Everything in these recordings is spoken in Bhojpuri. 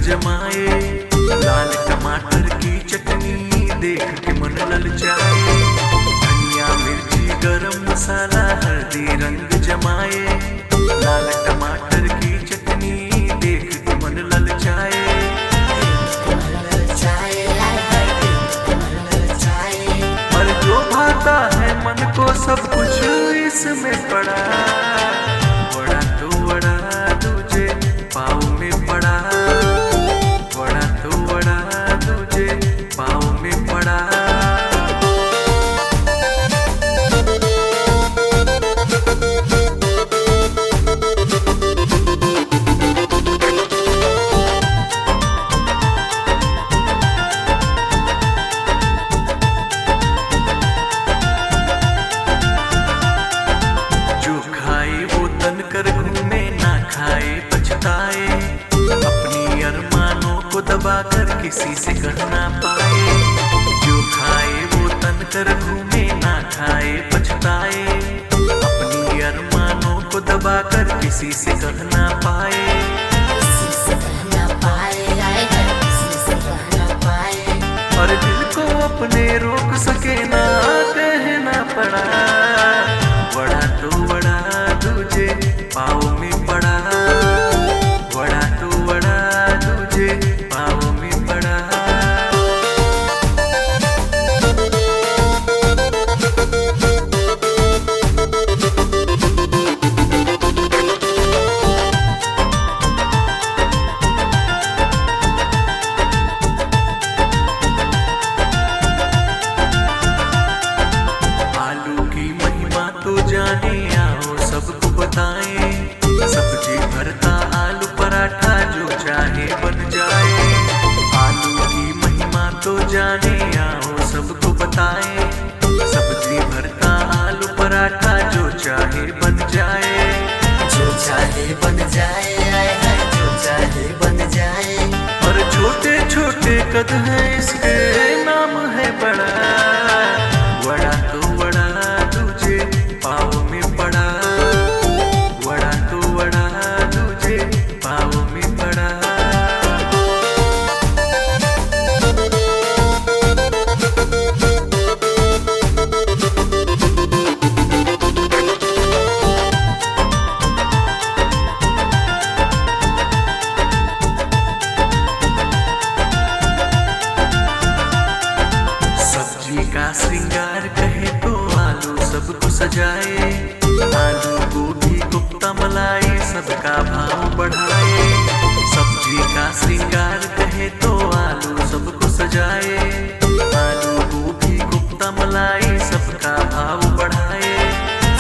जमाए। लाल टमाटर की चटनी देख के मन ललचाए। धनिया मिर्ची गरम मसाला हल्दी रंग जमाए। लाल टमाटर की चटनी देख के मन ललचाए। पर जो भाता है मन को सब कुछ इसमें पड़ा। वड़ा तो वड़ा दूजे पाँव में पड़ा। वड़ा तो वड़ा दूजे पाँव में पड़ा। जो खाए वो तन कर घूमे, ना खाए पछताए। अपनी अरमानों को दबाकर किसी से कह ना पाए। जो खाए वो तन कर घूमे, ना खाए पछताए। अपनी अरमानों को दबाकर किसी से कह ना पाए। किसी से कह ना पाए, आए हाय किसी से कह ना पाए। और दिल को अपने रोक सके ना कहना पड़ा। वड़ा तो वड़ा दूजे पाँव में पड़ा। वड़ा तो वड़ा दूजे पाँव में पड़ा। आलू की महिमा तो जाने आओ सबको बताएं। सब्जी भरता आलू पराठा जो चाहे बन जाए। आलू की महिमा तो जाने आओ सबको बताएं। सब्जी भरता आलू पराठा जो चाहे बन जाए। जो चाहे बन जाए, आए हाय जो चाहे बन जाए। और छोटे छोटे कद है इसके नाम है बड़ा। वड़ा तो वड़ा दूजे पाँव में पड़ा। वड़ा तो वड़ा दूजे पाँव में पड़ा। सब्जी का श्रृंगार कहे तो आलू सबको सजाए। आलू गोभी कोफ्ता मलाई सबका भाव बढ़ाए। सब्जी का श्रृंगार कहे तो आलू सबको सजाए। आलू गोभी कोफ्ता मलाई सबका भाव बढ़ाए।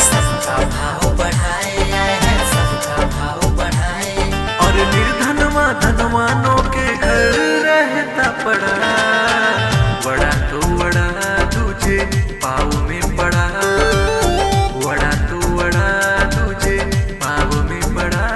सबका भाव बढ़ाए, आए हाय सबका भाव बढ़ाए। और निर्धनवा धनवानों के घर रहता पड़ा। वड़ा तो वड़ा दूजे पाँव में पड़ा। वड़ा तो वड़ा दूजे पाँव में पड़ा।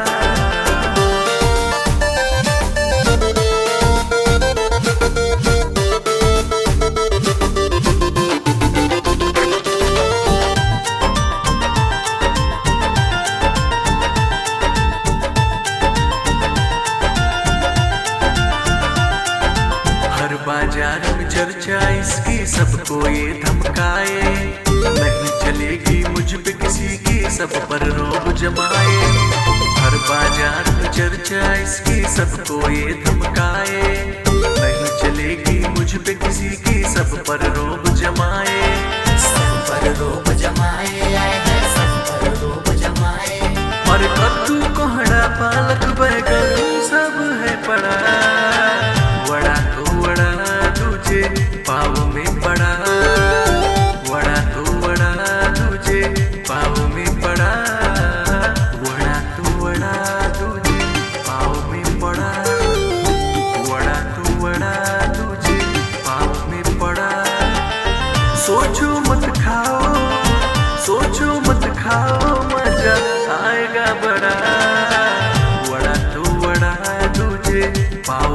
हर बाजार में चर्चा इसकी सबको ये धमकाए। नहीं चलेगी मुझ पे किसी की सब पर रोब जमाए। हर बाजार में चर्चा इसकी सबको ये धमकाए। नहीं चलेगी मुझ पे किसी की सब पर रोब जमाए। सब पर रोब जमाए, आए हाय सब पर रोब जमाए। और कद्दू कोहड़ा पालक बैगन सब है पड़ा। वड़ा तो वड़ा दूजे पाँव में पड़ा। वड़ा तो वड़ा दूजे पाँव में पड़ा। वड़ा तो वड़ा दूजे पाँव में पड़ा। वड़ा तो वड़ा दूजे पाँव में पड़ा। सोचो मत खाओ, सोचो मत खाओ मजा आएगा बड़ा। वड़ा तो वड़ा दूजे पाँव